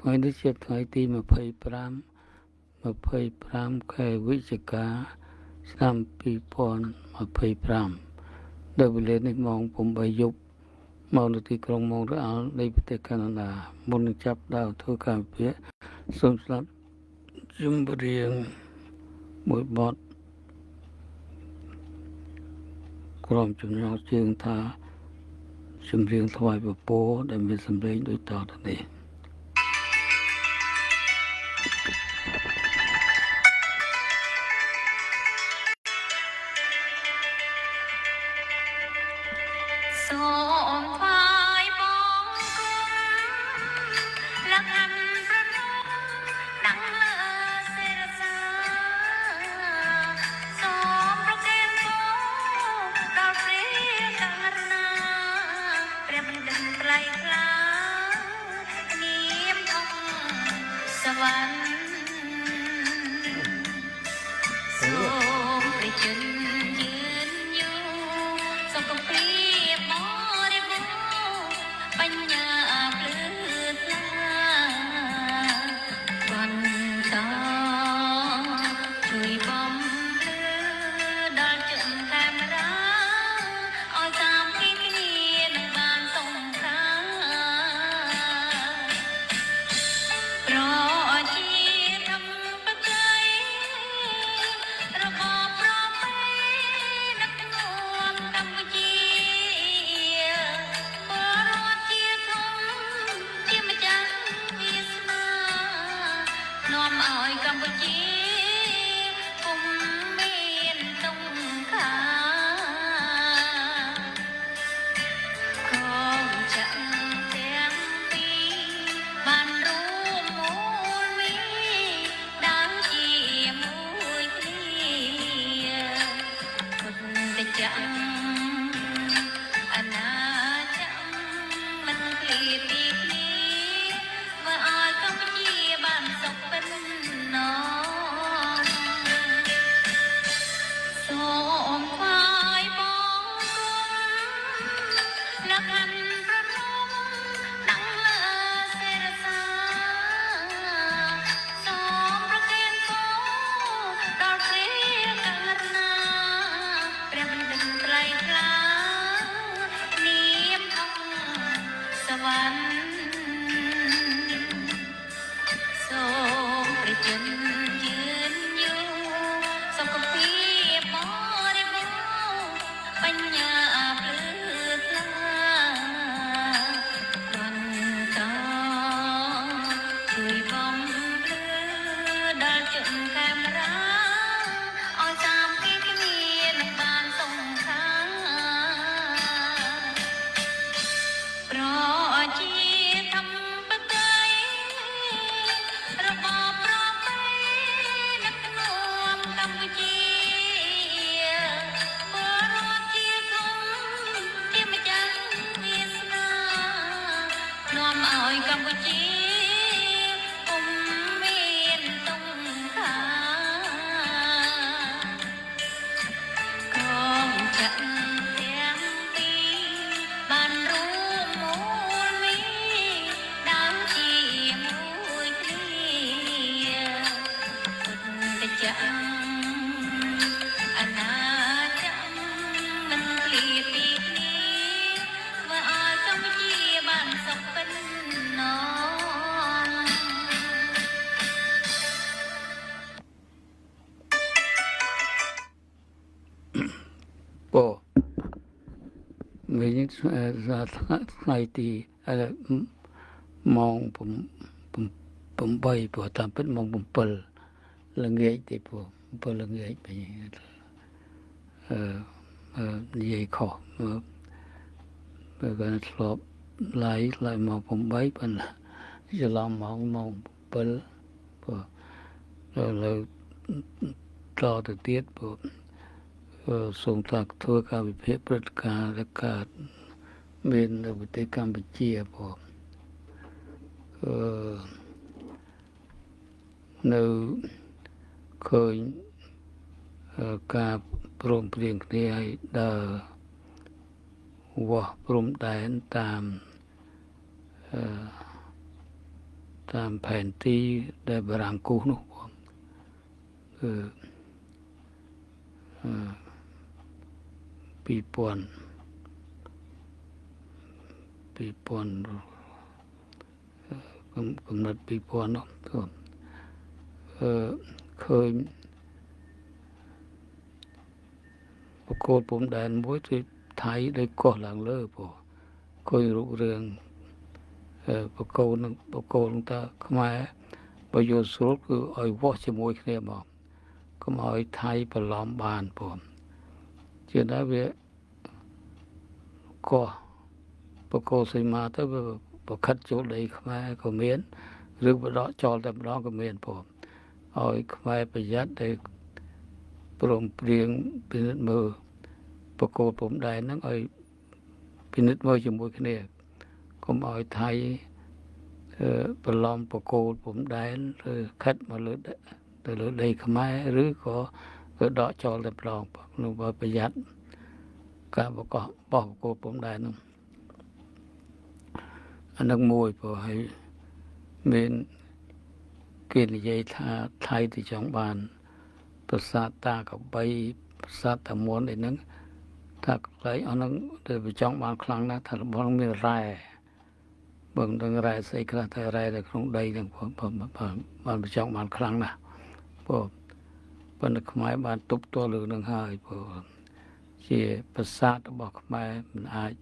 ថ្ងៃនេះជាថ្ងៃទី25 25ខែវិច្ឆិកាឆ្នាំ2025ដល់វេលានេះម៉ោង8យប់មកនៅទីក្រុងម៉ុងត្រេអាល់នៃប្រទេសកាណាដាមុននឹងចាប់ដើមធ្វើការវិភាគសូមស្ដាប់ចម្រៀងមួយបទក្រុមចំណងជើងថាចម្រៀងថ្វាយពពរដែលមានសម្លេងដូចតទៅនេះ សូមថ្វាយបង្គំលក្ខខណ្ឌប្រនំដាក់លើសិរសាសូមប្រគេនពរដល់ព្រះករុណាព្រះបណ្ឌិតថ្លៃថ្លានាមអង្គសវណ្ណសូមព្រះជន្មយឺនយូរសុខភាពបរិបូរណ៍បញ្ញាភ្លឺថ្លាបន្តជួយបំភ្លឺដល់ជនខេមរាឲ្យតាមពីគ្នានឹងបានសុខសាន្ត ប្រជាធិបតេយ្យរបបប្រពៃដឹកនាំកម្ពុជាពលរដ្ឋជាធំជាម្ចាស់វាសនានាំឲ្យកម្ពុជាពុំមានសង្គ្រាមកងចាក់ទាំងពីរបានរួមមូលមីដើមជាមួយគ្នាពុទ្ធចក្រអាណាចក្រមិនឃ្លាតពីគ្នាធ្វើឲ្យកម្ពុជាបានសុខពិនណង សូមថ្វាយបង្គំលក្ខខណ្ឌប្រនំដាក់លើសិរសាសូមប្រគេនពរដល់ព្រះករុណាព្រះបណ្ឌិតថ្លៃថ្លានាមអង្គសវណ្ណ សូមព្រះជន្មយឺនយូរសុខភាពបរិបូរណ៍បញ្ញាភ្លឺថ្លាបន្តជួយបំភ្លឺដល់ជនខេមរាឲ្យតាមពីគ្នានឹងបានសុខសាន្ត ប្រជាធិបតេយ្យរបបប្រពៃដឹកនាំកម្ពុជាពលរដ្ឋជាធំជាម្ចាស់វាសនានាំឲ្យកម្ពុជាពុំមានសង្គ្រាមកងចាក់ទាំងពីរបានរួមមូលមីដើមជាមួយគ្នាពុទ្ធចក្រអាណាចក្រមិនឃ្លាតពីគ្នាធ្វើឲ្យកម្ពុជាបានសុខពិនណង ពោវិញថ្ងៃទីម៉ោង8ព្រោះតាមពិតម៉ោង7ល្ងាចទេព្រោះ7ល្ងាចវិញអឺនិយាយខុសបើគាត់ធ្លាប់ឡាយឡាយម៉ោង8ប៉ុន្តែច្រឡំម៉ោង7ព្រោះលើតទៅទៀតព្រោះសូមថាធ្វើការវិភាគព្រឹត្តិការណ៍ដែលកើតមាននៅប្រទេសកម្ពុជាព្រោះអឺនៅឃើញការព្រមព្រៀងគ្នាឲ្យដើរវាស់ព្រំដែនតាមអឺ តាមផែនទីដែលបារាំងគូសនោះបងគឺ2000 2000កំណត់2000នោះឃើញបកគោលព្រំដែនមួយគឺថៃដូចកោះឡើងលើព្រោះឃើញរូបរឿងបកគោលនឹងបកគោលនឹងតើខ្មែរបើយល់ស្រួលគឺឲ្យវាស់ជាមួយគ្នាមកកុំឲ្យថៃបន្លំបានព្រោះជាដែរវាកោះបកគោលសីមាទៅវាបខិតចូលដីខ្មែរក៏មានឬបដកចោលតែម្ដងក៏មានព្រោះឲ្យខ្មែរប្រយ័ត្នដែលព្រមព្រៀងពិនិត្យមើលបកគោលព្រំដែនហ្នឹងឲ្យពិនិត្យមើលជាមួយគ្នាកុំឲ្យថៃបន្លំបកគោលព្រំដែនឬខិតមកលើទៅលើដីខ្មែរឬក៏គឺដកចោលតែម្ដងនោះបើប្រយ័ត្នការបកបោះបកគោលព្រំដែនហ្នឹងអានឹងមួយព្រោះឲ្យមានគេនិយាយថាថៃទៅចង់បានប្រាសាទតាកបីប្រាសាទតាមុនអីហ្នឹងថាកន្លែងអស់ហ្នឹងទៅចង់បានខ្លាំងណាស់ថារបស់ហ្នឹងមានរ៉ែបើមិនដឹងរ៉ែស្អីខ្លះតែរ៉ែនៅក្នុងដីហ្នឹងបានចង់បានខ្លាំងណាស់ព្រោះប៉ុន្តែខ្មែរបានទប់ទល់រឿងហ្នឹងហើយព្រោះជាប្រាសាទរបស់ខ្មែរមិនអាច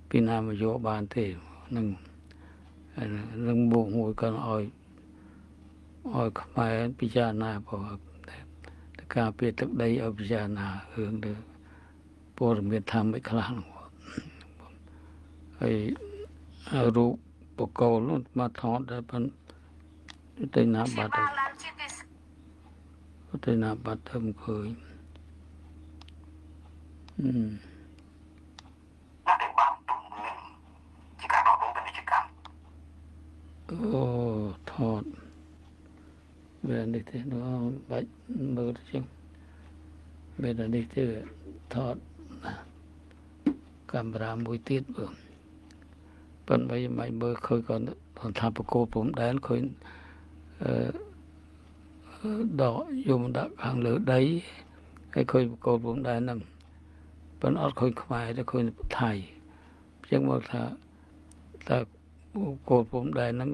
ពីណាមកយកបានទេនឹងនឹងមកមួយក៏ឲ្យខ្មែរពិចារណាព្រោះការពារទឹកដីឲ្យពិចារណារឿងទៅព័ត៌មានថាមិនខ្លះហ្នឹងហើយរូបបកគោលនោះមកថតដល់ប៉ុន្តែណាបាត់ទៅណាបាត់ទៅមិនឃើញអូថតវានេះទេនោះបាច់មើលទៅជាងវានេះទេថតកាមេរ៉ាមួយទៀតបើប៉ុន្តែមិនមើលឃើញគាត់ថាបកគោលព្រំដែនឃើញដកយកមកដាក់ខាងលើដីហើយឃើញបកគោលព្រំដែនហ្នឹងប៉ុន្តែអត់ឃើញខ្មែរទេឃើញថៃអញ្ចឹងមកថាតើបកគោលព្រំដែនហ្នឹង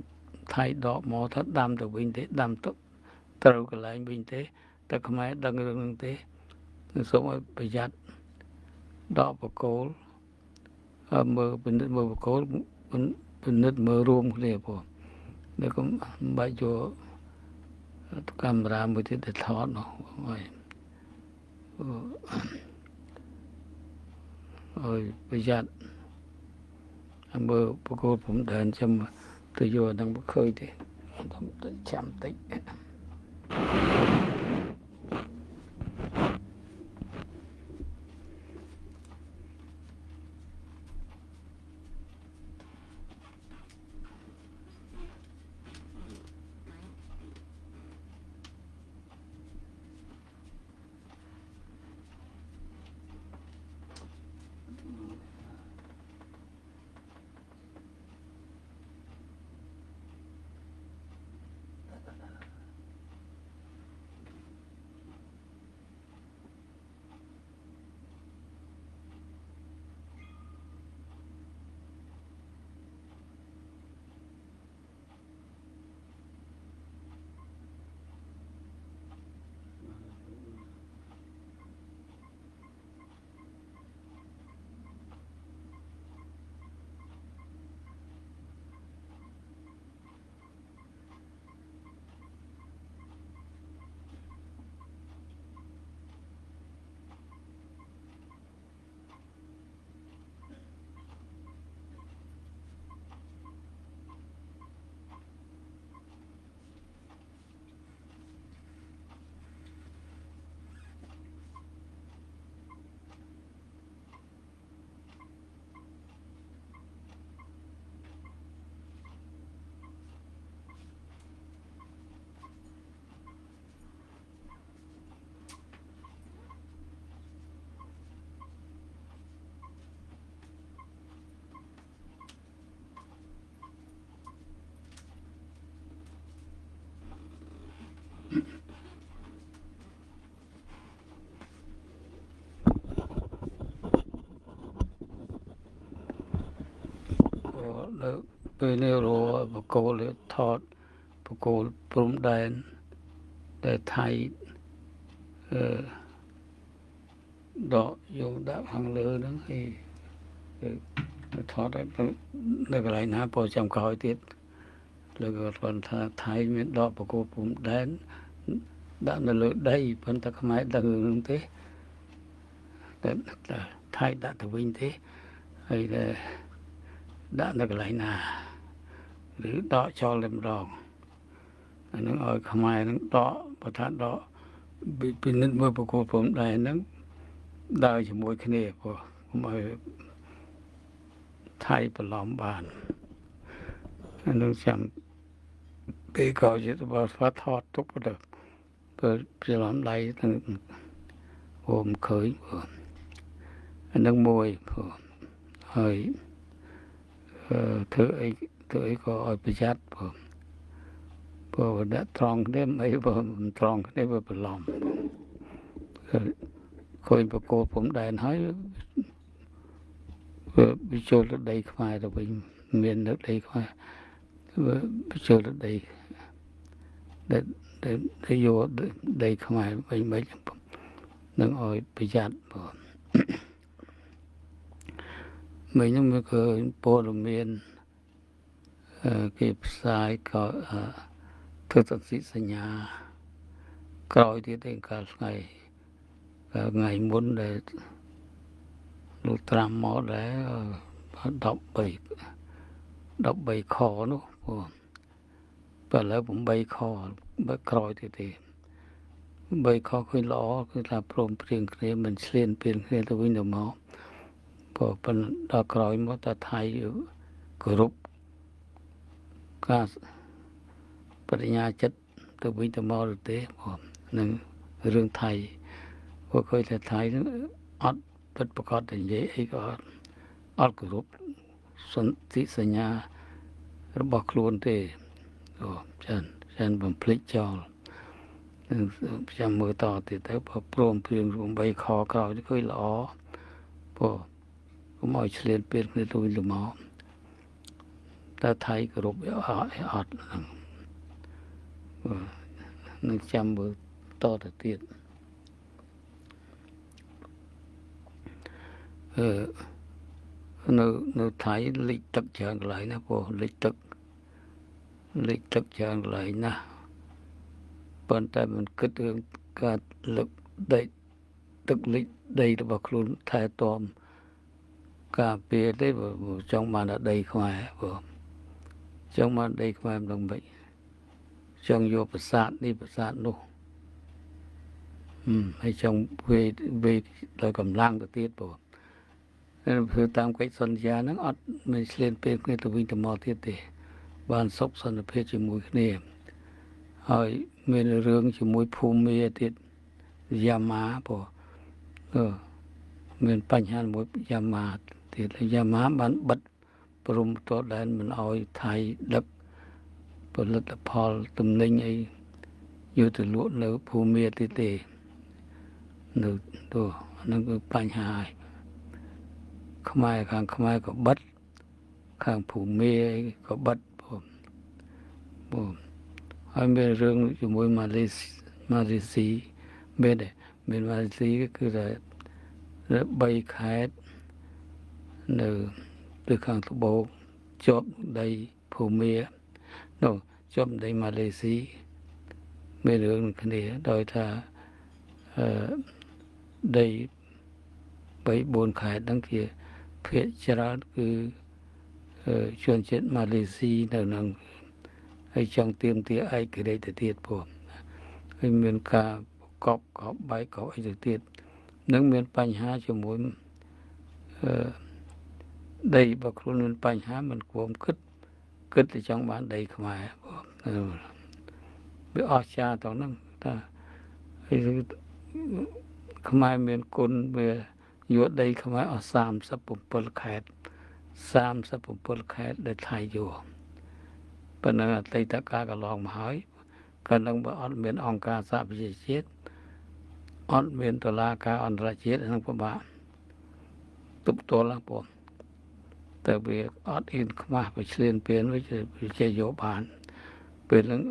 ថៃដកមកថាដាំទៅវិញទេដាំទៅត្រូវកន្លែងវិញទេតែខ្មែរដឹងរឿងហ្នឹងទេសូមឲ្យប្រយ័ត្នដកបកគោលមើលពិនិត្យមើលបកគោលពិនិត្យមើលរួមគ្នាព្រោះនៅកុំបាច់យកកាមេរ៉ាមួយទៀតទៅថតនោះហើយឲ្យប្រយ័ត្នមើលបកគោលព្រំដែនចាំទៅយកអាហ្នឹងមិនឃើញទេចាំតិច ពេលនេះរបកគោលថតបកគោលព្រំដែនដែលថៃអឺដកយកដាក់ខាងលើហ្នឹងហើយថតនៅកន្លែងណាពចាំក្រោយទៀតលើគាត់ថាថៃមានដកបកគោលព្រំដែនដាក់នៅលើដីប៉ុន្តែខ្មែរដឹងរឿងទេតែថៃដាក់ទៅវិញទេហើយដាក់នៅកន្លែងណាឬដកចោលតែម្ដងអានឹងឲ្យខ្មែរនឹងដកបើថាដកពិនិត្យមើលប្រកួតព្រំដែនហ្នឹងដើរជាមួយគ្នាព្រោះកុំឲ្យថៃបន្លំបានអានឹងចាំពេលក្រោយជាបើស្វាថតទុកទៅបើច្រឡំដៃនឹងអូមឃើញព្រោះអានឹងមួយព្រោះហើយធ្វើអីក៏ឲ្យប្រយ័ត្នព្រោះព្រោះដាក់ត្រង់គ្នាអីបើមិនត្រង់គ្នាវាបន្លំឃើញប្រកួតព្រំដែនហើយវាចូលទៅដីខ្មែរទៅវិញមាននៅដីខ្មែរវាចូលទៅដីដែលយកដីខ្មែរវិញមិននឹងឲ្យប្រយ័ត្នព្រោះមិញហ្នឹងវាឃើញព័ត៌មានគេផ្សាយក៏ធ្វើសន្ធិសញ្ញាក្រោយទៀតឯកាលថ្ងៃមុនដែលលោកត្រាំមកដែរ13ខនោះព្រោះបើឥឡូវ8ខបើក្រោយទៀតទេ8ខឃើញល្អគឺថាព្រមព្រៀងគ្នាមិនឆ្លៀនពៀនគ្នាទៅវិញទៅមកព្រោះប៉ុន្តែដល់ក្រោយមកតើថៃគោរពការបញ្ញាចិត្តទៅវិញទៅមកឬទេព្រោះនឹងរឿងថៃព្រោះឃើញថាថៃនឹងអត់ពិតប្រកបតែនិយាយអីក៏អត់គោរពសន្ធិសញ្ញារបស់ខ្លួនទេអូចានបំភ្លេចចោលនឹងចាំមើលតទៀតទៅបើព្រមព្រៀង8ខក្រោយនេះឃើញល្អព្រោះកុំឲ្យឆ្លៀនពៀនគ្នាទៅវិញទៅមកតើថៃគោរពអត់ហ្នឹងនឹងចាំមើលតទៅទៀតនៅថៃលិចទឹកច្រើនកន្លែងណាព្រោះលិចទឹកច្រើនកន្លែងណាប៉ុន្តែមិនគិតរឿងការលឹកដីទឹកលិចដីរបស់ខ្លួនថែទាំការពារទេចង់បានដីខ្មែរព្រោះចង់បានដីខ្មែរមិនដឹងម៉េចចង់យកប្រាសាទនេះប្រាសាទនោះហើយចង់វេដោយកម្លាំងទៅទៀតព្រោះធ្វើតាមកិច្ចសន្យាហ្នឹងអត់មានឆ្លៀនពេលគ្នាទៅវិញទៅមកទៀតទេបានសុខសន្តិភាពជាមួយគ្នាហើយមានរឿងជាមួយភូមិទៀតយ៉ាម៉ាព្រោះមានបញ្ហាមួយយ៉ាម៉ាទៀតយ៉ាម៉ាបានបិទព្រំប្រទល់ដែនមិនឲ្យថៃដឹកផលិតផលទំនិញអីយកទៅលក់នៅភូមិទៀតទេនៅទៅហ្នឹងគឺបញ្ហាហើយខ្មែរខាងខ្មែរក៏បិទខាងភូមិក៏បិទព្រោះហើយមានរឿងជាមួយម៉ាឡេស៊ីមានដែរមានម៉ាឡេស៊ីគឺថា3ខេត្តនៅទិសខាងត្បូងជាប់ដីភូមិនោះជាប់ដីម៉ាឡេស៊ីមានរឿងគ្នាដោយថាដី3 4ខេត្តហ្នឹងជាភាគច្រើនគឺជនជាតិម៉ាឡេស៊ីនៅនឹងហើយចង់ទាមទារឯករាជ្យទៅទៀតព្រោះហើយមានការកប់កប់បែកកប់អីទៅទៀតនឹងមានបញ្ហាជាមួយដីបើខ្លួនមានបញ្ហាមិនគួរគិតតែចង់បានដីខ្មែរវាអស្ចារ្យត្រង់ហ្នឹងថាហើយខ្មែរមានគុណវាយកដីខ្មែរអស់37ខេត្ត37ខេត្តដែលថៃយកប៉ុណ្ណឹងអតីតកាលកន្លងមកហើយកាលហ្នឹងបើអត់មានអង្គការសហប្រជាជាតិអត់មានតុលាការអន្តរជាតិហ្នឹងពិបាកទប់ទល់ហ្នឹងបង តែវាអត់អៀនខ្មាស់វាឆ្លៀនពៀនវាចេះយកបានពេលហ្នឹង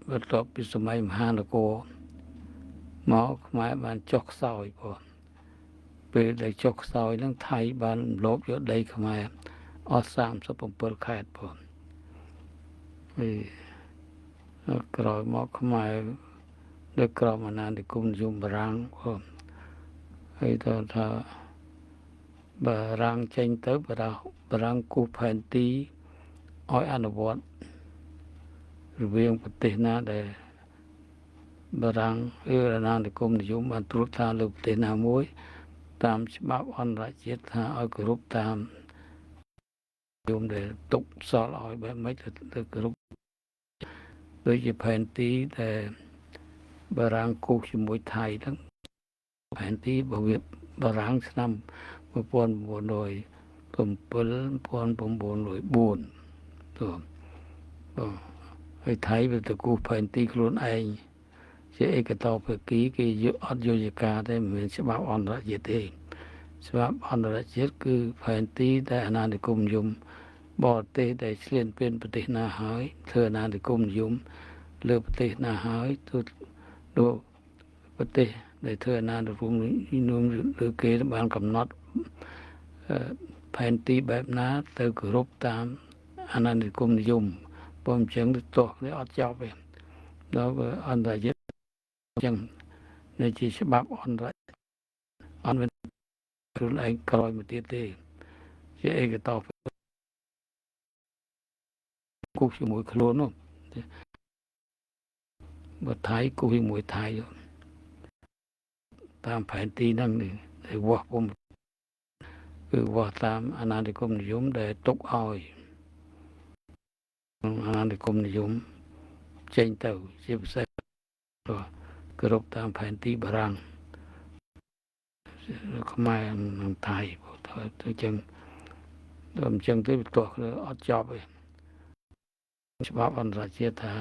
បន្ទាប់ពីសម័យមហានគរមកខ្មែរបានចុះខ្សោយបងពេលដែលចុះខ្សោយហ្នឹងថៃបានរំលោភយកដីខ្មែរអស់37ខេត្តបងហើយក្រោយមកខ្មែរនៅក្រោមអាណានិគមនិយមបារាំងបងហើយតើថាបារាំងចេញទៅបារាំងគូសផែនទីឲ្យអនុវត្តរវាងប្រទេសណាដែលបារាំងឬអាណានិគមនិយមបានត្រួតត្រាលើប្រទេសណាមួយតាមច្បាប់អន្តរជាតិថាឲ្យគោរពតាមនិយមដែលទុកសល់ឲ្យបែបម៉េចទៅគោរពដូចជាផែនទីដែលបារាំងគូសជាមួយថៃហ្នឹងផែនទីបើវាបារាំងឆ្នាំ1907 1904ទៅបាទហើយថៃវាទៅគូសផែនទីខ្លួនឯងជាឯកតោភាគីគេយកអត់យកជាការទេមិនមានច្បាប់អន្តរជាតិទេច្បាប់អន្តរជាតិគឺផែនទីដែលអាណានិគមនិយមបរទេសដែលឈ្លានពានប្រទេសណាហើយធ្វើអាណានិគមនិយមលើប្រទេសណាហើយទៅប្រទេសដែលធ្វើអាណានិគមនិយមលើគេបានកំណត់ផែនទីបែបណាទៅគោរពតាមអាណានិគមនិយមបើមិនចឹងទៅទាស់គ្នាអត់ចប់ទេដល់អន្តរជាតិចឹងនេះជាច្បាប់អន្តរអត់មានខ្លួនឯងក្រោយមកទៀតទេជាឯកតោគូសជាមួយខ្លួននោះបើថៃគូសជាមួយថៃតាមផែនទីហ្នឹងនេះដែលវាស់ពុំគឺវាស់តាមអាណានិគមនិយមដែលទុកឲ្យអាណានិគមនិយមចេញទៅជាពិសេសគោរពតាមផែនទីបារាំងខ្មែរនិងថៃទៅចឹងដល់អញ្ចឹងទៅវាទាស់គ្នាអត់ចប់ទេច្បាប់អន្តរជាតិថា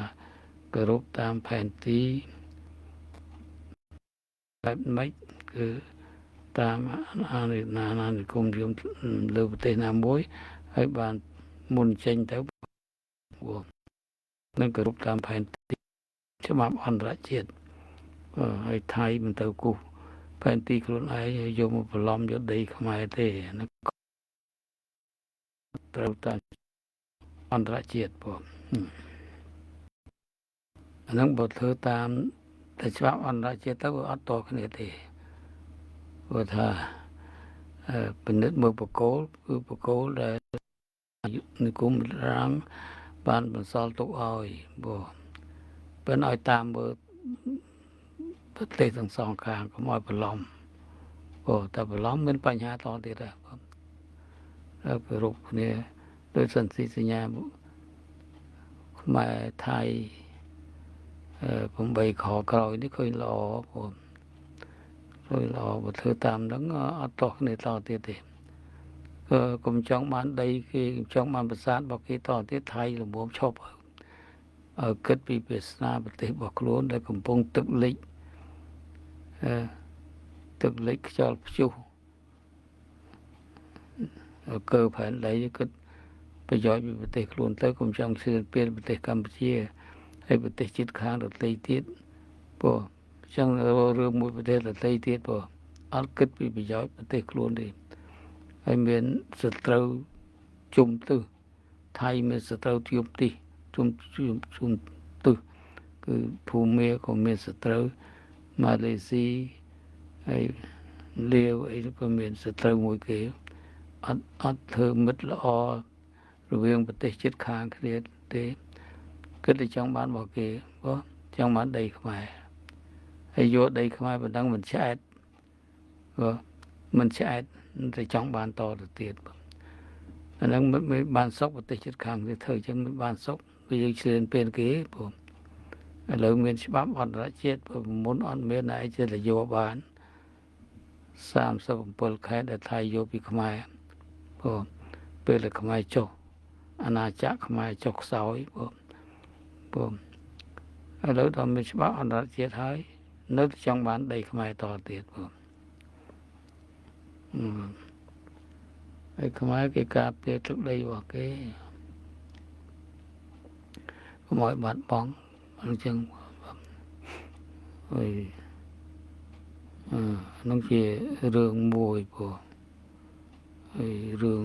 គោរពតាមផែនទីបែបម៉េចគឺតាមអាណានិគមនិយមលើប្រទេសណាមួយហើយបានមុនចេញទៅនឹងគោរពតាមផែនទីច្បាប់អន្តរជាតិហើយថៃមិនទៅគូសផែនទីខ្លួនឯងហើយយកមកបន្លំយកដីខ្មែរទេហ្នឹងត្រូវតាមអន្តរជាតិបងអាហ្នឹងបើធ្វើតាមតែច្បាប់អន្តរជាតិទៅវាអត់តគ្នាទេព្រោះថាពិនិត្យមើលបកគោលគឺបកគោលដែលនិគមរាំងបានបន្សល់ទុកឲ្យបងប៉ុន្តែឲ្យតាមមើលប្រទេសទាំងសងខាងកុំឲ្យបន្លំព្រោះតែបន្លំមានបញ្ហាតទៀតដែរបងហើយគោរពគ្នាដោយសន្ធិសញ្ញាខ្មែរថៃ8ខក្រោយនេះឃើញល្អបងឃើញល្អបើធ្វើតាមហ្នឹងអត់ទាស់គ្នាតទៀតទេកុំចង់បានដីគេកុំចង់បានប្រាសាទរបស់គេតទៀតថៃល្មមឈប់ឲ្យគិតពីវាសនាប្រទេសរបស់ខ្លួនដែលកំពុងទឹកលិចទឹកលិចខ្យល់ព្យុះកើផែនដីគិតប្រយោជន៍ពីប្រទេសខ្លួនទៅកុំចង់ឈ្លានពានប្រទេសកម្ពុជាហើយប្រទេសជិតខាងដទៃទៀតព្រោះចង់រឿងមួយប្រទេសដទៃទៀតព្រោះអត់គិតពីប្រយោជន៍ប្រទេសខ្លួនទេហើយមានសត្រូវជុំទិសថៃមានសត្រូវជុំទិសជុំទិសគឺភូមាក៏មានសត្រូវម៉ាឡេស៊ីហើយលាវអីក៏មានសត្រូវមួយគេអត់ធ្វើមិត្តល្អរវាងប្រទេសជិតខាងគ្នាទេគិតតែចង់បានរបស់គេបងចង់បានដីខ្មែរហើយយកដីខ្មែរប៉ុណ្ណឹងមិនឆ្អែតបងមិនឆ្អែតតែចង់បានតទៅទៀតបងអាហ្នឹងមិនបានសុខប្រទេសជិតខាងគេធ្វើអញ្ចឹងមិនបានសុខវាយើងឈ្លានពានគេបងឥឡូវមានច្បាប់អន្តរជាតិមុនអត់មានឯចេះតែយកបាន37ខេត្តដែលថៃយកពីខ្មែរបងពេលដែលខ្មែរចុះអាណាចក្រខ្មែរចុះខ្សោយបងបងឥឡូវដល់មានច្បាប់អន្តរជាតិហើយនៅតែចង់បានដីខ្មែរតទៀតបង ហើយខ្មែរគេការពារទឹកដីរបស់គេកុំឲ្យបាត់បង់អញ្ចឹងហើយនោះជារឿងមួយព្រោះហើយរឿង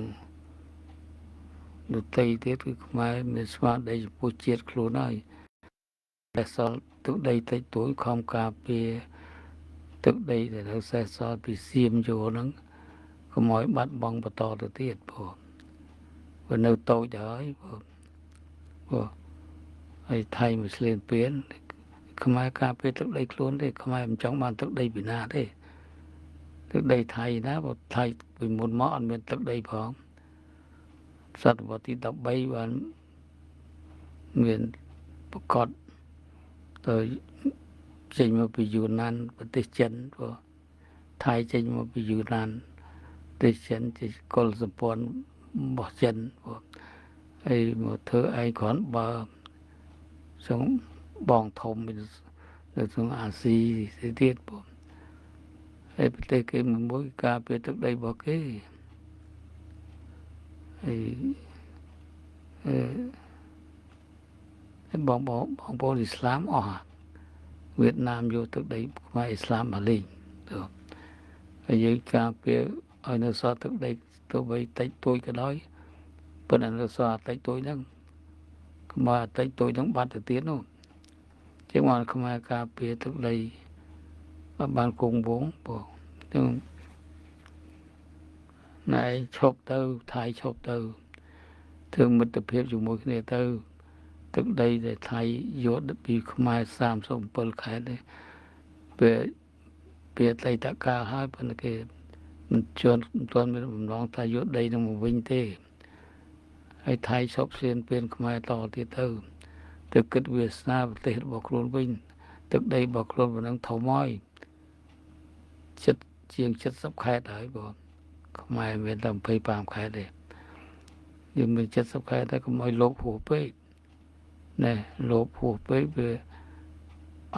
ដទៃទៀតគឺខ្មែរមានស្មារតីចំពោះជាតិខ្លួនហើយតែសល់ទឹកដីតិចតួចខំការពារទឹកដីដែលនៅសេសសល់ពីសៀមចូលហ្នឹងកុំឲ្យបាត់បង់បន្តទៅទៀតព្រោះវានៅតូចហើយព្រោះហើយថៃមកស្លៀនពៀនខ្មែរការពារទឹកដីខ្លួនទេខ្មែរមិនចង់បានទឹកដីពីណាទេទឹកដីថៃណាព្រោះថៃពីមុនមកអត់មានទឹកដីផងសតវត្សទី13បានមានប្រកបទៅចេញមកពីយូណានប្រទេសចិនព្រោះថៃចេញមកពីយូណានប្រទេសចិនជាកុលសម្ព័ន្ធរបស់ចិនព្រោះហើយមកធ្វើឯងគ្រាន់បើសងបងធំនៅក្នុងអាស៊ីទៀតព្រោះហើយប្រទេសគេមួយការពារទឹកដីរបស់គេហើយបងបងប្អូនអ៊ីស្លាមអស់វៀតណាមយកទឹកដីខ្មែរអ៊ីស្លាមមកលេងទៅហើយយើងការពារឲ្យនៅសល់ទឹកដីទោះបីតិចតួចក៏ដោយប៉ុន្តែនៅសល់តិចតួចហ្នឹងខ្មែរតិចតួចហ្នឹងបាត់ទៅទៀតនោះជាងមកខ្មែរការពារទឹកដីបានគង់វង្សបងទាំងណែឈប់ទៅថៃឈប់ទៅធ្វើមិត្តភាពជាមួយគ្នាទៅទឹកដីដែលថៃយកពីខ្មែរ37ខេត្តនេះពេលអតីតកាលហើយប៉ុន្តែគេមិនជន់មិនទាន់មានបំណងថាយកដីនឹងមកវិញទេហើយថៃឈប់ស្លៀនពៀនខ្មែរតទៀតទៅទៅគិតវាសនាប្រទេសរបស់ខ្លួនវិញទឹកដីរបស់ខ្លួនប៉ុណ្ណឹងធំហើយចិត្តជាង70ខេត្តហើយបងខ្មែរមានតែ25ខេត្តទេយើងមាន70ខេត្តតែកុំឲ្យលោភហួសពេកណែលោភហួសពេកវា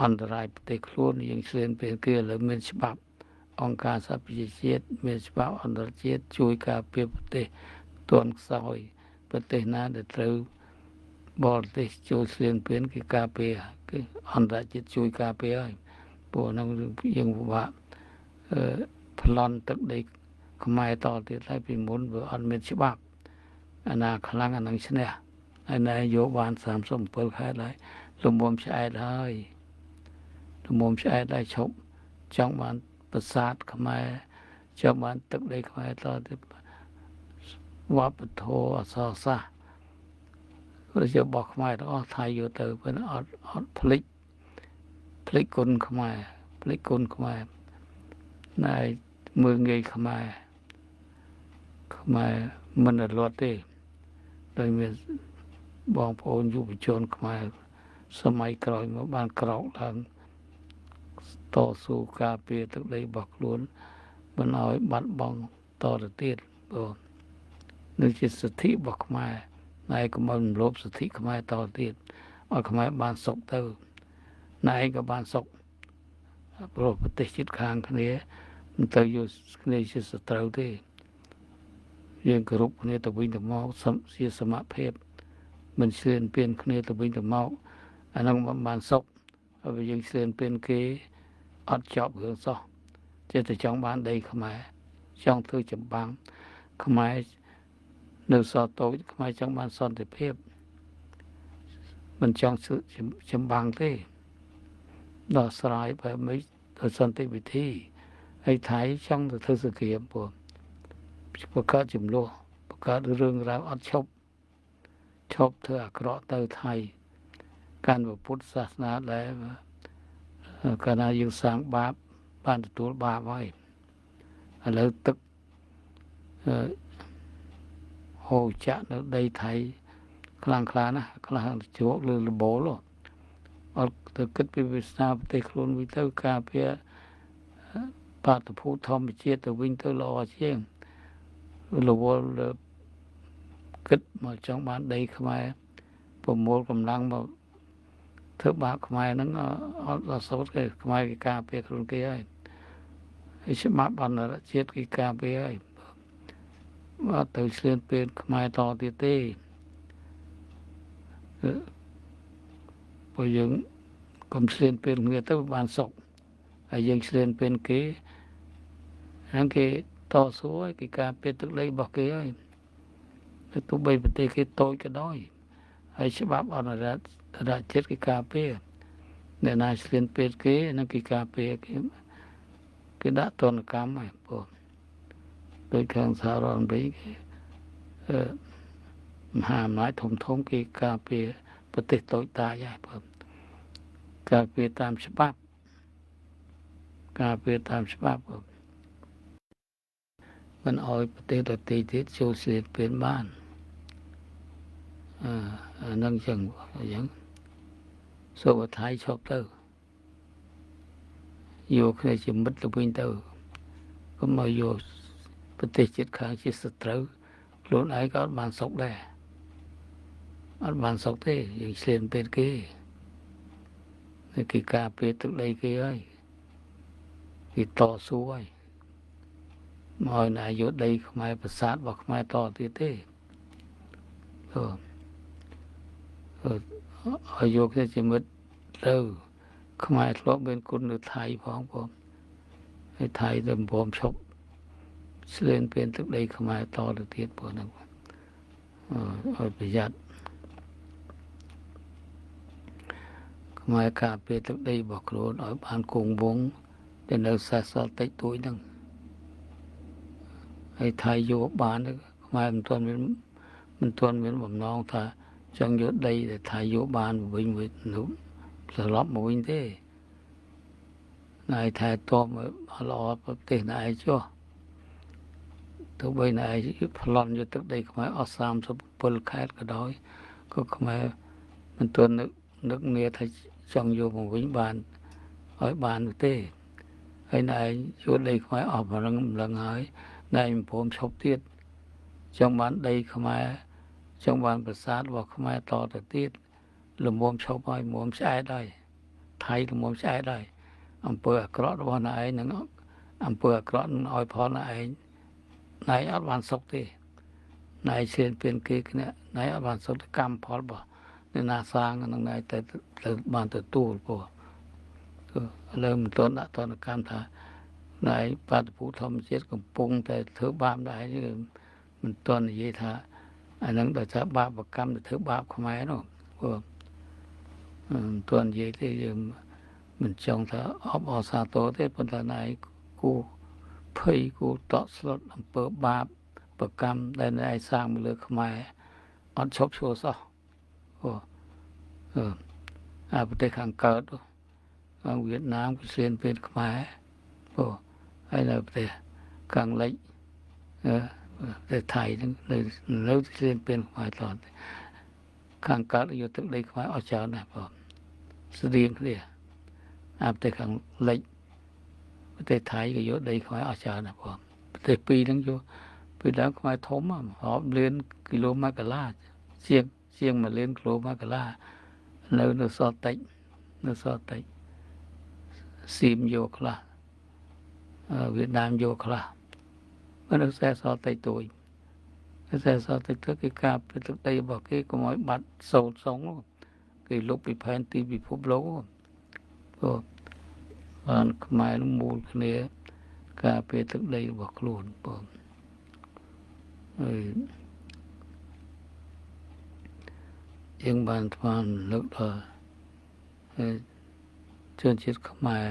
អន្តរាយប្រទេសខ្លួនយើងស្លៀនពៀនគេឥឡូវមានច្បាប់អង្គការសហប្រជាជាតិមានច្បាប់អន្តរជាតិជួយការពារប្រទេសទន់ខ្សោយប្រទេសណាដែលត្រូវបរទេសចូលស្លៀនពៀនគេការពារគេអន្តរជាតិជួយការពារហើយព្រោះហ្នឹងយើងពិបាកប្លន់ទឹកដីខ្មែរតទៀតហើយពីមុនវាអត់មានច្បាប់អាណាខ្លាំងអានឹងឈ្នះហើយណែយកបាន37ខេត្តហើយលំមុំឆ្អែតហើយលំមុំឆ្អែតហើយឈប់ចង់បានប្រាសាទខ្មែរចង់បានទឹកដីខ្មែរតទៀតវប្បធម៌អក្សរសាស្ត្រប្រជារបស់ខ្មែរទាំងអស់ថៃយកទៅប៉ុន្តែអត់ភ្លេចគុណខ្មែរភ្លេចគុណខ្មែរណែមើលងាយខ្មែរខ្មែរមិនរលត់ទេដោយមានបងប្អូនយុវជនខ្មែរសម័យក្រោយមកបានក្រោកឡើងតស៊ូការពារទឹកដីរបស់ខ្លួនមិនឲ្យបាត់បង់តទៅទៀតបងនឹងជាសិទ្ធិរបស់ខ្មែរណែកុំឲ្យរំលោភសិទ្ធិខ្មែរតទៅទៀតឲ្យខ្មែរបានសុខទៅណែឯងក៏បានសុខព្រោះប្រទេសជិតខាងគ្នាមិនទៅយកគ្នាជាសត្រូវទេយើងគោរពគ្នាទៅវិញទៅមកជាសមភាពមិនឈ្លានពានគ្នាទៅវិញទៅមកអានោះបានសុខហើយយើងឈ្លានពានគេអត់ចប់រឿងសោះចេះតែចង់បានដីខ្មែរចង់ធ្វើចម្បាំងខ្មែរនៅសល់តូចខ្មែរចង់បានសន្តិភាពមិនចង់ចម្បាំងទេដោះស្រាយបែបម៉េចដោយសន្តិវិធីហើយថៃចង់ទៅធ្វើសង្គ្រាមព្រោះបង្កើតចំនួនបង្កើតរឿងរ៉ាវអត់ឈប់ធ្វើអាក្រក់ទៅថៃកាន់ពុទ្ធសាសនាដែរកាលណាយើងសាងបាបបានទទួលបាបហើយឥឡូវទឹកហូរចាក់នៅដីថៃខ្លាំងខ្លាណាស់ខ្លះជ្រកលើលបូលអត់ទៅគិតពីវាសនាប្រទេសខ្លួនវិញទៅការពារបាតុភូតធម្មជាតិទៅវិញទៅល្អជាងរវល់គិតមកចង់បានដីខ្មែរប្រមូលកម្លាំងមកធ្វើបាបខ្មែរហ្នឹងអត់ដល់សូត្រគេខ្មែរគេការពារខ្លួនគេហើយហើយច្បាប់អន្តរជាតិគេការពារហើយ អត់ទៅឈ្លានពានខ្មែរតទៀតទេព្រោះយើងកុំឈ្លានពានគ្នាទៅបានសុខហើយយើងឈ្លានពានគេហ្នឹងគេតស៊ូឲ្យគេការពារទឹកដីរបស់គេហើយទោះបីប្រទេសគេតូចក៏ដោយហើយច្បាប់អន្តរជាតិគេការពារអ្នកណាឈ្លានពានគេហ្នឹងគេការពារគេគេដាក់ទណ្ឌកម្មហើយបងដោយខាងសហរដ្ឋអាមេរិកគេមហាអំណាចធំធំគេការពារប្រទេសតូចតាចហើយបងការពារតាមច្បាប់ការពារតាមច្បាប់បងមិនអោយប្រទេសដទៃទៀតចូលឈ្លានពានបានអានឹងចឹងអញ្ចឹងសូមថៃឈប់ទៅយកគ្នាជាមិត្តទៅវិញទៅកុំឲ្យយកប្រទេសជិតខាងជាសត្រូវខ្លួនឯងក៏អត់បានសុខដែរអត់បានសុខទេយើងឈ្លានពានគេគេការពារទឹកដីគេហើយគេតស៊ូហើយមកឲ្យណាយកដីខ្មែរប្រាសាទរបស់ខ្មែរតទៀតទេឲ្យយកគ្នាជាមិត្តទៅខ្មែរធ្លាប់មានគុណនៅថៃផងបងហើយថៃទៅព្រមឈប់ឈ្លានពានទឹកដីខ្មែរតទៅទៀតបងហ្នឹងឲ្យប្រយ័ត្នខ្មែរការពារទឹកដីរបស់ខ្លួនឲ្យបានគង់វង្សតែនៅសេសសល់តិចតួចហ្នឹងហើយថៃយកបានខ្មែរមិនទាន់មានបំណងថាចង់យកដីដែលថៃយកបានវិញវិញនោះត្រឡប់មកវិញទេណៃថៃតបល្អប្រទេសណៃចុះទោះបីណៃប្លន់យកទឹកដីខ្មែរអស់37ខេត្តក៏ដោយក៏ខ្មែរមិនទាន់នឹកនាថាចង់យកមកវិញបានឲ្យបាននោះទេហើយណៃយកដីខ្មែរអស់ប្រឹងម្លឹងហើយណៃមិនព្រមឈប់ទៀតចង់បានដីខ្មែរចង់បានប្រាសាទរបស់ខ្មែរតទៅទៀតលំមឈប់ហើយមុំឆ្អែតហើយថៃលំមឆ្អែតហើយអំពើអាក្រក់របស់ណៃឯងនឹងអំពើអាក្រក់នឹងឲ្យផលណៃឯងណៃអត់បានសុខទេណៃឈ្លានពានគេគ្នាណៃអត់បានសុខកម្មផលរបស់អ្នកណាសាងនឹងណៃទៅបានទទួលព្រោះឥឡូវមិនទាន់ដាក់ទណ្ឌកម្មថាណៃបាតុភូតធម្មជាតិកំពុងតែធ្វើបាបដែរមិនទាន់និយាយថាអានឹងដោយសារបាបកម្មទៅធ្វើបាបខ្មែរនោះព្រោះមិនទាន់និយាយទេយើងមិនចង់ថាអបអរសាទរទេប៉ុន្តែណៃគូភ័យគូតក់ស្លុតអំពើបាបប្រកម្មដែលណៃសាងមកលើខ្មែរអត់ឈប់ឈរសោះអូអាប្រទេសខាងកើតខាងវៀតណាមក៏ឈ្លានពានខ្មែរអូហើយនៅប្រទេសខាងលិចប្រទេសថៃហ្នឹងនៅឈ្លានពានខ្មែរតខាងកើតយកទឹកដីខ្មែរអស់ច្រើនណាស់បងស្តៀងគ្នាអាប្រទេសខាងលិចប្រទេសថៃក៏យកដីខ្មែរអស់ច្រើនណាស់បងប្រទេសពីរហ្នឹងយកពីដើមខ្មែរធំរាប់លានគីឡូម៉ែត្រកន្លះជាង1លានគីឡូម៉ែត្រកន្លះនៅសល់តិចនៅសល់តិចសៀមយកខ្លះវៀតណាមយកខ្លះនៅសេសសល់តិចតួចសេសសល់តិចទៅគេការពារទឹកដីរបស់គេកុំឲ្យបាត់សូន្យសងគេលុបពីផែនទីពិភពលោកព្រោះបានខ្មែរនឹងមូលគ្នាការពារទឹកដីរបស់ខ្លួនបងហើយយើងបានថ្មលើកដល់ជនជាតិខ្មែរ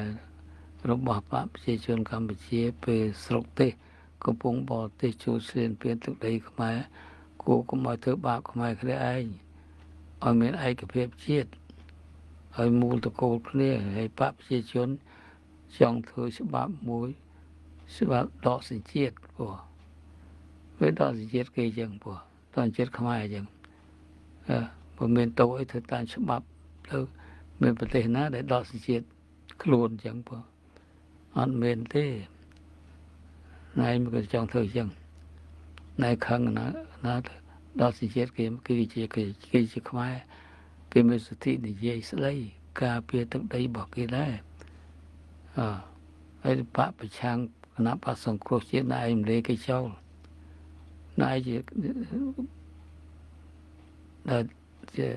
របស់បកប្រជាជនកម្ពុជាពេលស្រុកទេសកំពុងបរទេសចូលឈ្លានពានទឹកដីខ្មែរគួរកុំឲ្យធ្វើបាបខ្មែរគ្នាឯងឲ្យមានឯកភាពជាតិឲ្យមូលតកូលគ្នាហើយបកប្រជាជនចង់ធ្វើច្បាប់មួយច្បាប់ដកសញ្ជាតិព្រោះវាដកសញ្ជាតិគេចឹងព្រោះតញ្ជាតិខ្មែរចឹងបើមានតោអីធ្វើតាមច្បាប់ទៅមានប្រទេសណាដែលដកសញ្ជាតិខ្លួនចឹងព្រោះអត់មានទេណៃមិនក៏ចង់ធ្វើចឹងណៃខឹងណាណាដល់សញ្ជាតិគេគេជាខ្មែរគេមានសិទ្ធិនិយាយស្ដីការពារទឹកដីរបស់គេដែរអហើយបកប្រឆាំងគណៈបកសង្គ្រោះជាតិណៃរំលែកគេចោល ណែជាដែលជា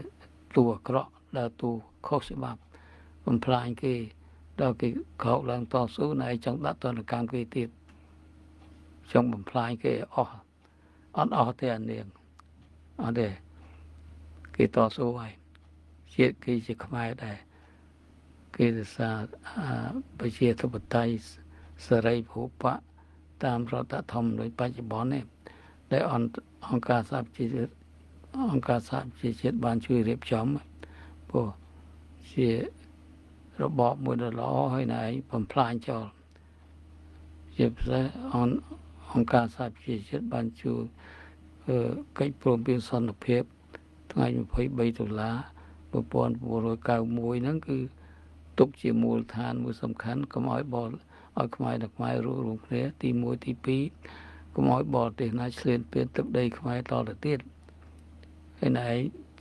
តួអាក្រក់ដែលតួខុសច្បាប់បំផ្លាញគេដល់គេក្រោកឡើងតស៊ូណែចង់ដាក់ទណ្ឌកម្មគេទៀតចង់បំផ្លាញគេអស់អត់អស់ទេអានាងអត់ទេគេតស៊ូហើយជាតិគេជាខ្មែរដែរគេរក្សាប្រជាធិបតេយ្យសេរីភូបៈតាមរដ្ឋធម្មនុញ្ញបច្ចុប្បន្ននេះដែលអង្គការសហប្រជាជាតិអង្គការសហប្រជាជាតិបានជួយរៀបចំព្រោះជារបបមួយដ៏ល្អហើយណែបំផ្លាញចោលជាពិសេសអង្គការសហប្រជាជាតិបានជួយកិច្ចព្រមព្រៀងសន្តិភាពថ្ងៃ23តុលា1991ហ្នឹងគឺទុកជាមូលដ្ឋានមួយសំខាន់កុំឲ្យបរឲ្យខ្មែរនិងខ្មែររួមគ្នាទី1ទី2កុំឲ្យបរទេសណាឈ្លានពានទឹកដីខ្មែរតទៅទៀតហើយណែ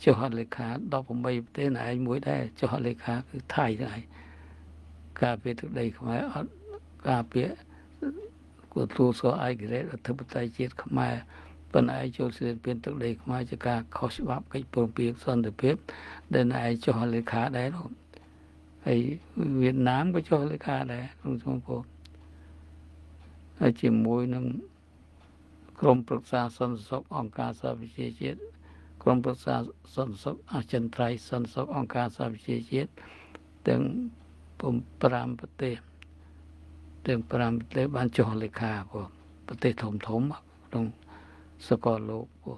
ចុះហត្ថលេខា18ប្រទេសណែមួយដែរចុះហត្ថលេខាគឺថៃដែរការពារទឹកដីខ្មែរអត់ការពារគួរទទួលស្គាល់ឯករាជ្យអធិបតេយ្យជាតិខ្មែរប៉ុន្តែចូលឈ្លានពានទឹកដីខ្មែរជាការខុសច្បាប់កិច្ចព្រមព្រៀងសន្តិភាពដែលណែចុះហត្ថលេខាដែរនោះហើយវៀតណាមក៏ចុះលេខាដែរក្នុងសង្គមហើយជាមួយនឹងក្រុមប្រឹក្សាសន្តិសុខអង្គការសហប្រជាជាតិក្រុមប្រឹក្សាសន្តិសុខអចិន្ត្រៃយ៍សន្តិសុខអង្គការសហប្រជាជាតិទាំង5ប្រទេសទាំង5ប្រទេសបានចុះលេខាព្រោះប្រទេសធំធំក្នុងសកលលោកព្រោះ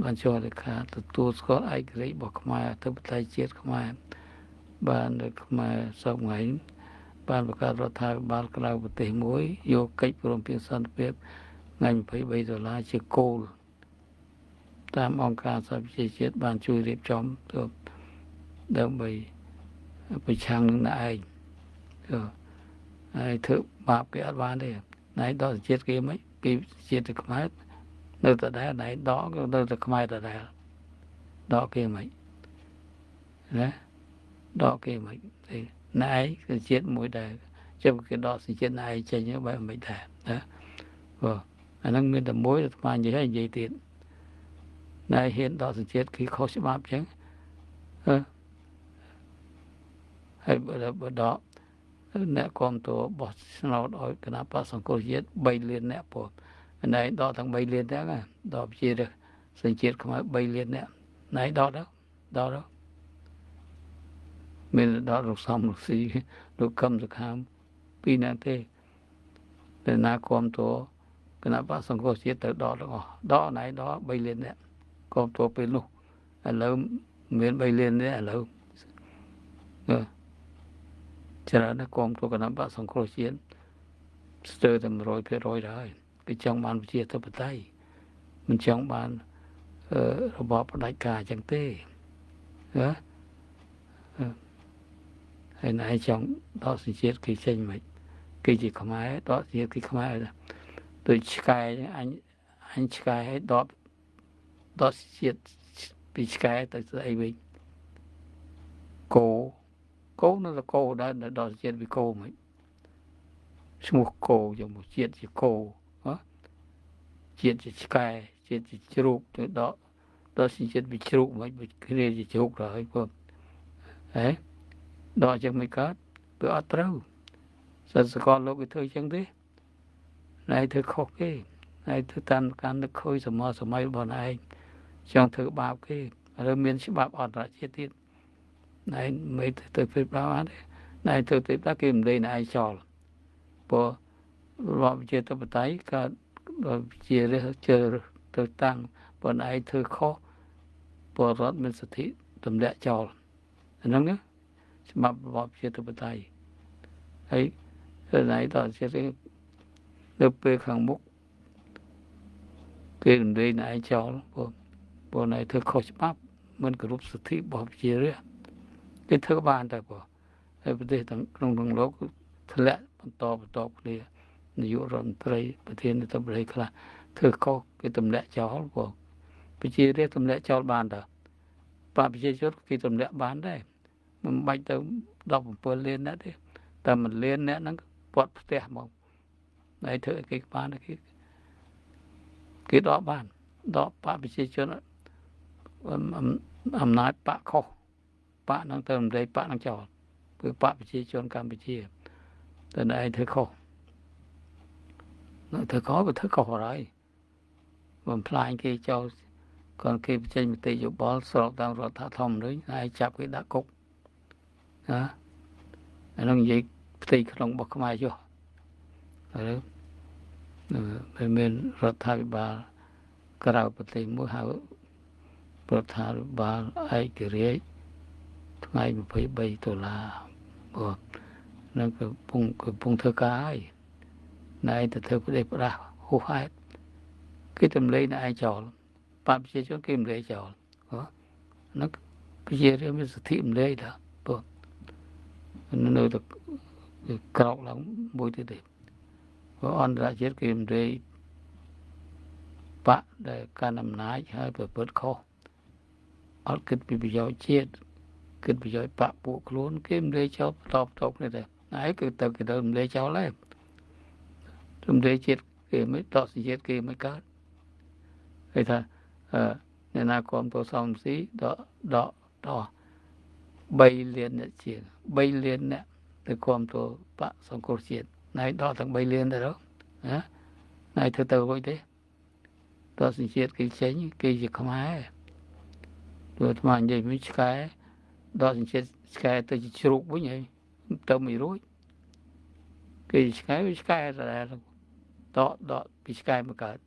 បានចុះលេខាទទួលស្គាល់ឯករាជ្យរបស់ខ្មែរអធិបតេយ្យជាតិខ្មែរបាននៅខ្មែរសពថ្ងៃបានបង្កើតរដ្ឋាភិបាលក្រៅប្រទេសមួយយកកិច្ចព្រមព្រៀងសន្តិភាពថ្ងៃ23ដុល្លារជាគោលតាមអង្គការសហប្រជាជាតិបានជួយរៀបចំទៅដើម្បីប្រឆាំងនឹងឯងហើយធ្វើបាបគេអត់បានទេណែដកជាតិគេមិនគេជាតិខ្មែរនៅតែដែរណែដកក៏នៅតែខ្មែរដដែលដកគេមិនណាដកគេមិនទេណែគឺជាតិមួយដែរជិះគេដកសជាតិណែចេញបែបមិនដែរណាបាទអាហ្នឹងមានតែមួយអាត្មានិយាយហើយនិយាយទៀតណែហ៊ានដកសជាតិគឺខុសច្បាប់ចឹងហើយបើដកអ្នកគាំទ្របោះឆ្នោតឲ្យគណៈបក្សសង្គ្រោះជាតិ3លានអ្នកពោណែដកទាំង3លានទាំងដកជាសញ្ជាតិខ្មែរ3លានអ្នកណែដកទៅដកទៅមានដកលោកសំលោកស៊ីលោកកឹមសុខាពីរនាក់ទេតែណាគាំទ្រគណៈបក្សសង្គ្រោះជាតិទៅដកទាំងអស់ដកណែដក3លានអ្នកគាំទ្រពេលនោះឥឡូវមាន3លានអ្នកឥឡូវច្រើនណាស់គាំទ្រគណៈបក្សសង្គ្រោះជាតិស្ទើរតែ100%ដែរគេចង់បានប្រជាធិបតេយ្យមិនចង់បានរបបផ្ដាច់ការអញ្ចឹងទេណាហើយណែចង់ដកសញ្ជាតិគេចេញមិនគេជាខ្មែរដកសញ្ជាតិគេខ្មែរដូចឆ្កែអញឆ្កែឲ្យដកជាតិពីឆ្កែទៅស្អីវិញគោគោនៅតែគោដែរដកជាតិពីគោមិនឈ្មោះគោយកមកជាតិជាគោជាតិជាឆ្កែជាតិជាជ្រូកទៅដកសញ្ជាតិពីជ្រូកមិនគ្នាជាជ្រូកទៅហើយព្រោះហេដកចឹងមិនកើតវាអត់ត្រូវសិទ្ធិសកលលោកគេធ្វើចឹងទេណែធ្វើខុសគេណែធ្វើតាមការនឹកឃើញសម័យរបស់ឯងចង់ធ្វើបាបគេឥឡូវមានច្បាប់អន្តរជាតិទៀតណែមិនទៅធ្វើបាបអត់ទេណែធ្វើទៅបាបគេមិនលេងឯងចោលព្រោះរបបប្រជាធិបតេយ្យកើតជារើសជើទៅតាំងប៉ុន្តែឯងធ្វើខុសពលរដ្ឋមានសិទ្ធិទម្លាក់ចោលអាហ្នឹងណាច្បាប់របបប្រជាធិបតេយ្យហើយណែតជាតិនៅពេលខាងមុខគេរំលែកឯងចោលព្រោះណែធ្វើខុសច្បាប់មិនគោរពសិទ្ធិរបស់ប្រជារាស្ត្រគេធ្វើបានតែព្រោះហើយប្រទេសទាំងក្នុងលោកធ្លាក់បន្តបន្តគ្នានាយករដ្ឋមន្ត្រីប្រធានាធិបតីខ្លះធ្វើខុសគេទម្លាក់ចោលព្រោះប្រជារាស្ត្រទម្លាក់ចោលបានតើបប្រជាជនគេទម្លាក់បានដែរមិនបាច់ទៅ17លានអ្នកទេតែ1លានអ្នកហ្នឹងពាត់ផ្ទះមក ហើយធ្វើឲ្យគេបានគេ គេដកបានដកបកប្រជាជនអំណាចបកខុសបកហ្នឹងទៅរំលែកបកហ្នឹងចោលគឺបកប្រជាជនកម្ពុជាតែឯងធ្វើខុសធ្វើខុសវាធ្វើខុសហើយបំផ្លាញគេចោលគាត់គេបញ្ចេញមតិយោបល់ស្របតាមរដ្ឋធម្មនុញ្ញហើយចាប់គេដាក់គុកណាអានោះនិយាយផ្ទៃក្នុងរបស់ខ្មែរចុះហើយវាមានរដ្ឋាភិបាលក្រៅប្រទេសមួយហៅរដ្ឋាភិបាលឯករាជ្យថ្ងៃ23ដុល្លារបាទនឹងកំពុងធ្វើការហើយណែទៅធ្វើប្រទេសផ្ដាស់ហួសហេតុគេទម្លាយណែឯងចោលបកប្រជាជនគេរំលែកចោលហ្នឹងប្រជារាស្ត្រមានសិទ្ធិរំលែកដែរបងនៅតែក្រោកឡើងមួយទៀតទេព្រោះអន្តរជាតិគេរំលែកបកដែលកាន់អំណាចហើយប្រព្រឹត្តខុសអត់គិតពីប្រយោជន៍ជាតិគិតប្រយោជន៍បកពួកខ្លួនគេរំលែកចោលបន្តគ្នាដែរហើយគឺទៅគេទៅរំលែកចោលហើយរំលែកជាតិគេមិនដកជាតិគេមិនកើតគេថាអ្នកណាគាំទ្រសំស៊ីដកដកដក3លានអ្នកជាង3លានអ្នកទៅគាំទ្របកសង្គ្រោះជាតិណៃដកទាំង3លានទៅណាណៃធ្វើទៅរួចទេតើសញ្ជាតិគេចេញគេជាខ្មែរព្រោះអាត្មានិយាយមិនឆ្កែដកសញ្ជាតិឆ្កែទៅជាជ្រូកវិញហើយទៅមិនរួចគេឆ្កែវាឆ្កែតែដកដកពីឆ្កែមកកើត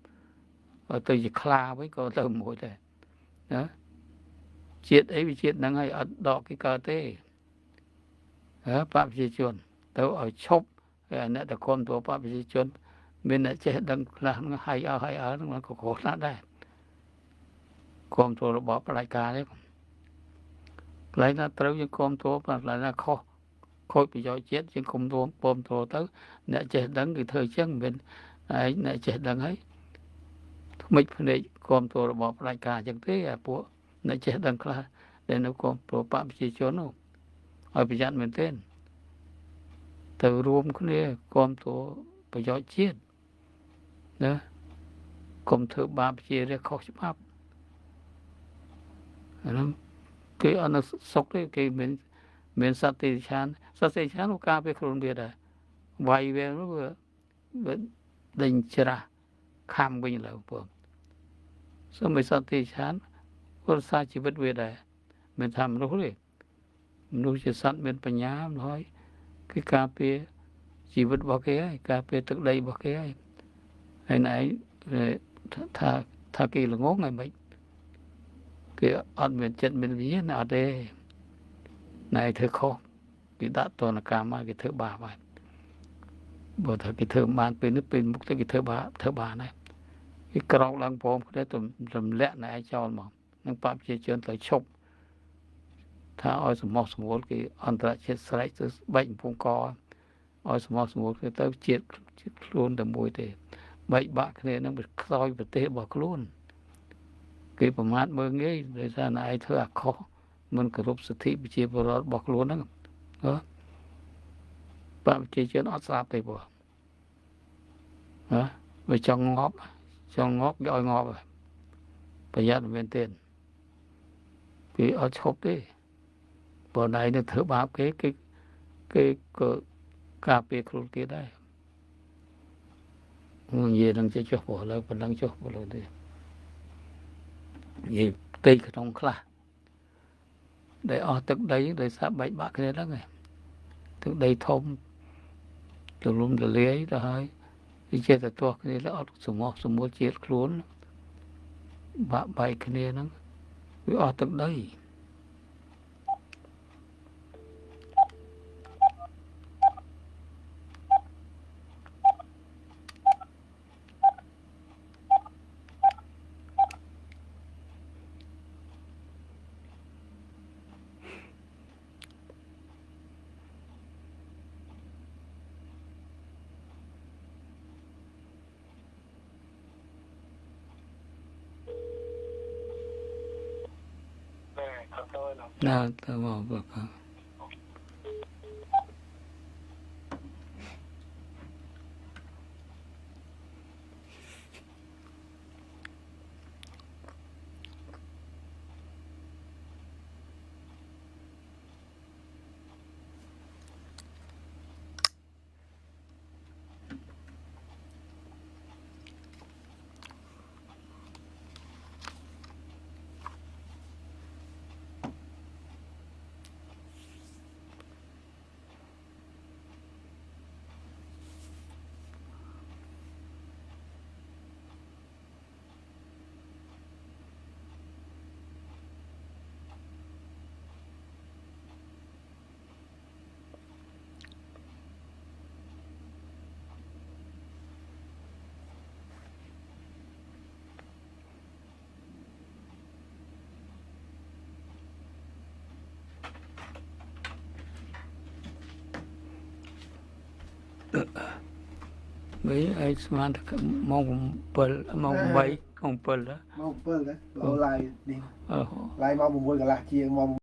ទៅជាខ្លាវិញក៏ទៅមួយដែរណាជាតិអីវាជាតិហ្នឹងហើយអត់ដកគេកើតទេហ៎បកប្រជាជនទៅឲ្យឈប់ហើយអ្នកតគុំទៅបកប្រជាជនមានអ្នកចេះដឹងខ្លះហ្នឹងហើយអើហើយអើហ្នឹងក៏គ្រោះថ្នាក់ដែរគុំទៅរបបផ្ដាច់ការទេកន្លែងណាត្រូវយើងគុំទៅកន្លែងណាខុសខូចប្រយោជន៍ជាតិយើងគុំទៅពំទៅទៅអ្នកចេះដឹងគឺធ្វើអញ្ចឹងមិនឯងអ្នកចេះដឹងហើយថ្មិចភ្នែកគាំទ្ររបបផ្ដាច់ការអញ្ចឹងទេអាពួកអ្នកចេះដឹងខ្លះដែលនៅគាំទ្របកប្រជាជននោះឲ្យប្រយ័ត្នមែនទែនទៅរួមគ្នាគាំទ្រប្រយោជន៍ជាតិណាកុំធ្វើបាបជារាខុសច្បាប់អានោះគេអត់នៅសុខទេគេមានសត្វទេឆានសត្វទេឆានក៏ការពារខ្លួនវាដែរវាយវានោះវាដេញច្រាស់ខំវិញឡើយបងសូមឲ្យសត្វទេឆានរក្សាជីវិតវាដែរមិនថាមនុស្សទេមនុស្សជាសត្វមានបញ្ញាម្ល៉េះគឺការពារជីវិតរបស់គេហើយការពារទឹកដីរបស់គេហើយហើយណែថាគេល្ងងហើយមិនគេអត់មានចិត្តមានវិញ្ញាណអត់ទេណែធ្វើខុសគេដាក់ទណ្ឌកម្មមកគេធ្វើបាបហើយបើថាគេធ្វើបានពេលនេះពេលមុខទៅគេធ្វើបាបធ្វើបានហើយគេក្រោកឡើងព្រមគ្នាទម្លាក់ណែចោលមកនឹងបកប្រជាជនទៅឈប់ថាឲ្យសមោះស្មូលគេអន្តរជាតិស្រែកទៅបែកកំពង់កឲ្យសមោះស្មូលគេទៅជាតិខ្លួនតែមួយទេបែកបាក់គ្នានឹងខ្សោយប្រទេសរបស់ខ្លួនគេប្រមាថមើលងាយដោយសារណែឯងធ្វើអាខុសមិនគោរពសិទ្ធិប្រជាពលរដ្ឋរបស់ខ្លួនហ្នឹងហ៎បកប្រជាជនអត់ស្លាប់ទេបងហ៎វាចង់ងាប់ចង់ងាប់គេឲ្យងាប់ប្រយ័ត្នមែនទេគេអត់ឈប់ទេបើណៃនៅធ្វើបាបគេគេគេក៏ការពារខ្លួនគេដែរនិយាយនឹងចេះចុះព្រោះឡើយប៉ុណ្ណឹងចុះព្រោះទេនិយាយផ្ទៃក្នុងខ្លះដែលអស់ទឹកដីដោយសារបែកបាក់គ្នាហ្នឹងឯងទឹកដីធំទលំទលាយទៅហើយវាចេះតែទាស់គ្នាទៅអត់សមោះសមូលជាតិខ្លួនបាក់បែកគ្នាហ្នឹងវាអស់ទឹកដី ណាទៅមកបើ វិញឯងស្មានតែម៉ោង7ម៉ោង8ម៉ោង7 ម៉ោង7ណាលោឡាយនេះ អឺ ឡាយម៉ោង6កន្លះជាងម៉ោង